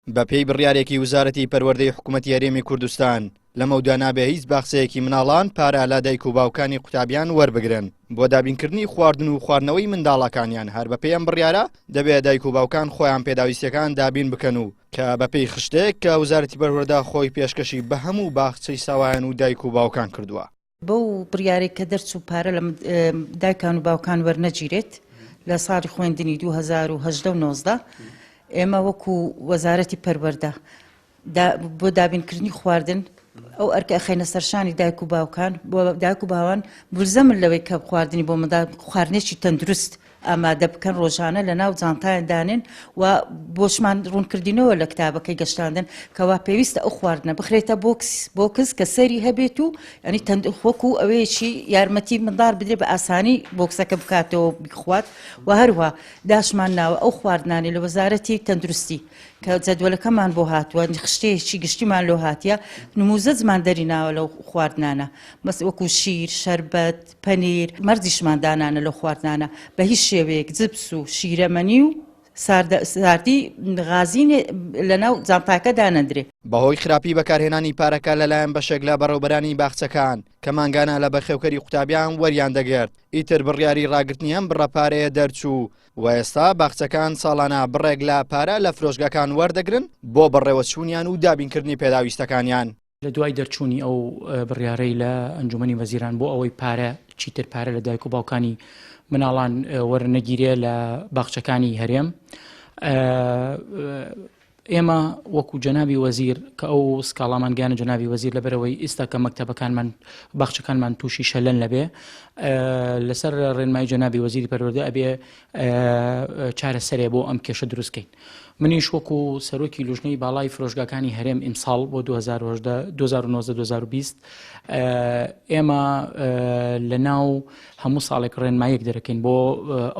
بەپێی بڕیارێکی وزارەتی پەروەردەی حکومەتی هەرێمی کوردستان، لەمەودا نابێ هیچ باخچەیەکی مناڵان پارە لە دایک و باوکانی قوتابیان وەربگرن بۆ دابینکردنی خواردن و خواردنەوەی منداڵەکانیان، هەر بەپێی ئەم بڕیارە دەبێ دایک و باوکان خۆیان پێداویستیەکان دابین بکەن و کە بەپێی خشتەیەک کە وزارەتی پەروەردە خۆی پێشکەشی بە هەموو باخچەی ساوایان و دایک و باوکان کردووە. بەو بڕیارەی کە دەرچوو پارە لە دایکان و باوکان وەرنەگیرێت لە ساڵی خوێندنی 2018 و 19 ئێمە وەکو وەزارەتی پەروەردە بۆ دابینکردنی خواردن ئەو ئەرکە ئەخەینە سەرشانی دایک و باوکان بۆ دایک و باوان ملزەمن لەوەی کە خواردنی بۆ منداڵ خواردنێکی تەندروست ئامادە بکەن ڕۆژانە لە ناو جانتایان دانێن و بۆشمان ڕوونکردینەوە لە کتابەکەی گەشتاندن کەوا پێویستە ئەو خواردنە بخرێتە بۆکس بۆکس کە سەری هەبێت و ینی تەند وەکو ئەوەیەکی یارمەتی منداڵ بدرێ بە ئاسانی بۆکسەکە بکاتەوە بخوات و هەروە داشمان ناوە ئەو خواردنانی لە وەزارەتی تەندروستی کە جەدوەلەکەمان بۆ هاتووە خشتەیەکی گشتیمان لۆ هاتیە نموزەجمان دەری ناوە لەو خواردنانە مەس وەکو شیر شەربەت پەنیر مەرجیشمان دانانە لەو خواردنانە بە هیچ شێوەیەک جپس و شیرەمەنی و ساردی غازی لەناو جانتاکە دانەندرێ. بەهۆی خراپی بەکارهێنانی پارەکە لەلایەن بەشێک لە بەڕێوبەرانی باخچەکان کە مانگانە لە بەخێوکەری قوتابیان وەریان دەگرت، ئیتر بڕیاری ڕاگرتنی ئەم بڕە پارەیە دەرچوو و ئێستا باخچەکان ساڵانە بڕێک لە پارە لە فرۆشگاکان وەردەگرن بۆ بەڕێوەچوونیان و دابینکردنی پێداویستەکانیان. لە دوای دەرچوونی ئەو بڕیارەی لە ئەنجومەنی وەزیران بۆ ئەوەی پارە چیتر پارە لە دایک و باوکانی مناڵان وەرنەگیرێ لە باخچەکانی هەرێم ئێمە وەکو جەنابی وەزیر کە ئەو سکاڵامان گیانە جەنابی وەزیر لەبەرەوەی ئیستا کە مەکتەبەکانمان باخچەکانمان تووشی شەلەن لەبێ لەسەر ڕێنمای جەنابی وەزیری پەروەردە ئەبێ چارەسەرێ بۆ ئەم کێشە دروستکەین. منیش وەکو سەرۆکی لوژنەی باڵای فرۆشگاکانی هەرێم ئیمساڵ بۆ 2019-2020 ئێمە لە ناو هەموو ساڵێک ڕێنمایەک دەرەکەین بۆ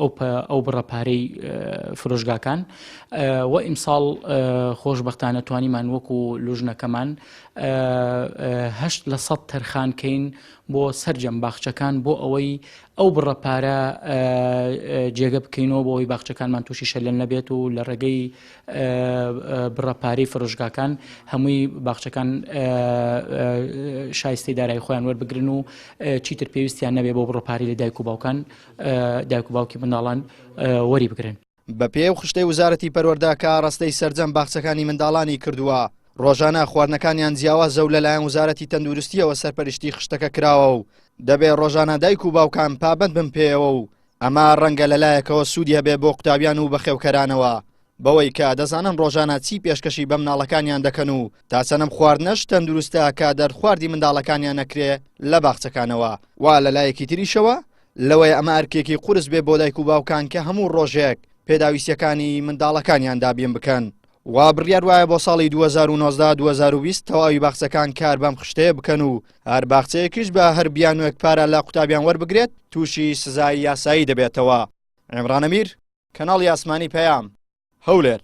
ئەو ئەو بڕە پارەی فرۆشگاکان و ئیمساڵ خۆشببختانە توانیمان وەکو لوژنەکەمان 8% تەرخانکەین بۆ سەرجەم باخچەکان بۆ ئەوەی ئەو بڕە پارە جێگە بکەینەوە بۆ ئەوەی باخچەکانمان تووشی شەلەل نەبێت و لە ڕێگەی بڕە پارەی فرۆشگاکان هەمووی باخچەکان شایستەی دارایی خۆیان وەربگرن و چیتر پێویستیان نەبێ بۆ بڕە پارەی لە دایک و باوکان دایک و باوکی منداڵان وەری بگرن. بەپێی ئەو خشتەی وزارەتی پەروەردە کە ئاڕاستەی سەرجەم باخچەکانی منداڵانی کردووە، ڕۆژانە خواردنەکانیان جیاوازە و لەلایەن وزارەتی تەندروستییەوە سەرپەرشتی خشتەکە کراوە و دەبێ ڕۆژانە دایک و باوکان پابەند بن پێیەوە و ئەمە ڕەنگە لەلایەکەوە سوودی هەبێ بۆ قوتابیان و بەخێوکەرانەوە بەوەی کە دەزانن ڕۆژانە چی پێشکەشی بە مناڵەکانیان دەکەن و تا چەند ئەم خواردنەش تەندروستە کە دەردخواردی منداڵەکانیان نەکرێ لە باخچەکانەوە و لەلایەکی تریشەوە لەوەیە ئەمە ئەرکێکی قورس بێ بۆ دایک و باوکان کە هەموو ڕۆژێک پێداویستیەکانی منداڵەکانیان دابین بکەن. وا بڕیار وایە بۆ ساڵی 2019 2020 تەواوی باخچەکان کار بەم خشتەیە بکەن و هەر باخچەیەکیش بە هەر بیانوێک پارە لە قوتابیان وەربگرێت تووشی سزای یاسایی دەبێتەوە. عیمران ئەمیر، کەناڵی ئاسمانی پەیام، هەولێر.